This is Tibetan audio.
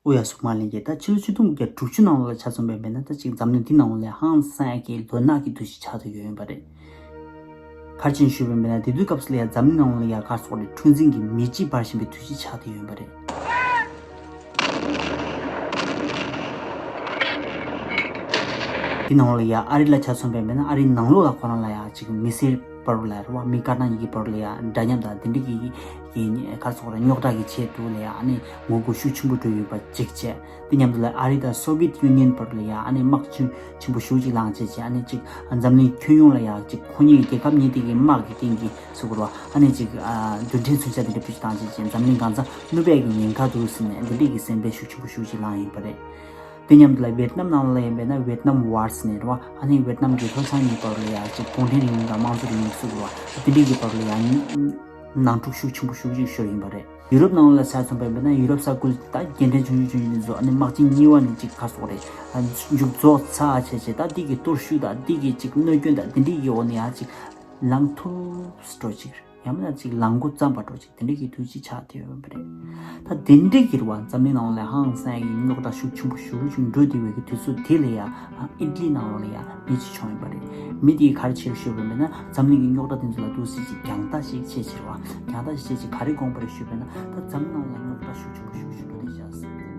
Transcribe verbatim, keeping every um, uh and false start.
ཨོ་ཡ་སུ་མ་ལེན་གྱི་ད་ཕྱི་ལོ་ཆིག་སྟོང་དགུ་བརྒྱ་དྲུག་ཅུ་ནང་ལོགས་ལ་ཆ་མཚོན་པ་ཡིན་པ་ཡིན་ན། ད་ཅིག་འཛམ་གླིང་འདི་ནང་ལོགས་ལ་ཧང་སང་ཡག་གི་ལོ་ནག་གི་དུས་ཤིག་ཆགས་བསྡད་ཡོད་པ་རེད། ག་རེ་བྱས་ནས་ཞུས་པ་ཡིན་པ་ཡིན་ན། དེ་དུས་སྐབས་སུ་ལ་ཡ་འཛམ་གླིང་ནང་ལོགས་ལ་ཡ་ག་རེ་ཟེར་དགོས་རེད། འཁྲུག་འཛིང་གི་མེ་ལྕེ་འབར་བཞིན་པའི་དུས་ཤིག་ཆགས་བསྡད་ཡོད་པ་རེད། དེ་ནང་ལོགས་ལ་ཡ་ཨ་རི་ལ་ཆ་མཚོན་པ་ཡིན་པ་ཡིན་ན། ཨ་རིའི་ནང་ལོགས་ལ་ཁོ་རང་ལ་ཡ་ཅིག་མི་སེར་བར་ལ་རེད་བ། མི་དཀར་ནག་གཉིས་ཀྱི་བར་ལ་ཡ་འདྲ་མཉམ་དང་དེ་འདྲ་གི་གི་ག་རེ་ཟེར་དགོས་རེད། རྙོག་དྲ་གི་ཆེད་དུ་ལ་ཡ་ཨ་ནི་ངོ་རྒོལ་ཤུགས་ཆེན་པོ་འགྲོ་ཡོད་པ་གཅིག་བྱས། དེ་མཉམ་དུ་ལ་ཨ་རི་དང་སོ་བི་ཡེད་ཡུ་ནི་ཡན་བར་ལ་ཡ་ཨ་ནི་དམག་ཆེན་ཆེན་པོ་ཤུགས་ཅིག་ལངས་བྱས་བྱས། ཨ་ནི་ཅིག་འཛམ་གླིང་ཁྱོན་ཡོངས་ལ་ཡ་ཅིག་ཁོ་གཉིས་ཀྱི་རྒྱལ་ཁབ་གཉིས་དེ་གི་དམག་གི་སྟེང་གི་ཟེར་དགོས་རེད་བ། ཨ་ནི་ཅིག་ཨ་རྡུལ་ཕྲན་མཚོན་ཆ་དེ་འདྲ་བེད་སྤྱོད་བཏང་བྱས་བྱས། འཛམ་གླིང་གང་ཚང་གནོད་པའི་གི་ཉེན་ཁ་འདུག་ཟེར་ནས་དེ་འདྲའི་གི་སེམས་པའི་ཤུགས་ཆེན་པོ་ཤུགས་ཅིག་ལངས་ཡོད་པ་རེད། དེ་མཉམ་དུ་ལ་ཝེད་ནམ་ནང་ལ་ཡིན་པས་ན། ཝེད་ནམ་ཝར་ཟེར་ནས་རེད་བ། ཨ་ནི་ཝེད་ནམ་གྱི་ལྷོ་བྱང་གཉིས་བར་ལ་ཡ་ཅིག་གུང་ཁྲན་རིང་ལུགས་དང་དམངས་གཙོ་རིང་ལུགས་ཟེར་དགོས་རེད་བ། དེ་འདྲའི་གི་བར་ལ་ཡ་ནང་འཁྲུག་ཤུགས་ཆེན་པོ་ཤུགས་ཅིག་ཤོར་ཡིན་པ་རེད། ཡུ་རོབ་ནང་ལ་ཆ་མཚོན་པ་ཡིན་པ་ན། ཡུ་རོབ་ས་ཁུལ་ད་སྐྱེ་ཕྲན་ཆུང་ཆུང་ཆུང་ཆུང་དེ་ཚོ་ཨ་ནི་དམག་ཆེན་གཉིས་པ་ནས་ཅིག་ག་རེ་ཟེར་དགོས་རེད། མཇུག་རྫོགས་ཚར་བྱས་བྱས། ད་འདི་གི་གཏོར་བཤིག་དང་འདི་གི་ཅིག་གནོད་སྐྱོན་དང་དེ་འདྲའི་གི་འོག་ནས་ཡ་ཅིག་ལངས་ཐུབ་འགྲོ་ཅིག་རེད། ཡང་མིན་ན་ཅིག་ལངས་འགོ་བརྩམས་པ་འགྲོ་ཅིག་དེ་འདྲ་གི་དུས་ཅིག་ཆགས་བསྡད་ཡོད་པ་རེད། ད་དེ་འདྲ་གི་རེད་བ། འཛམ་གླིང་ནང་ལ་ཧང་སང་གི་རྙོག་དྲ་ཤུགས་ཆེན་པོ་ཤུགས་ཆེན་འགྲོ་བསྡད་པའི་གི་དུས་ཚོད་དེ་ལ་ཡ་ཨ་ཨི་ཊ་ལི་ནང་ལ་ཡ་མི་གཅིག་བྱུང་ཡོད་པ་རེད། མི་དེས་ག་རེ་བྱས་ཞུས་པ་ཡིན་ན། འཛམ་གླིང་གི་རྙོག་དྲ་དེ་ཚོ་ལ་འདུག་སེ་ཅིག་རྒྱང་ལྟ་ཞིག་བྱས་བྱས་རེད་བ། རྒྱང་ལྟ་ཞིག་བྱས་བྱས་ག་རེ་དགོངས་པ་རེད་ཞུས་པ་ཡིན་ན། ད་འཛམ་གླིང་ནང་ལ་རྙོག་དྲ་ཤུགས་ཆེན་པོ་ཤུགས་ཆེན་འགྲོ་བསྡད་ཤག་ཟེར།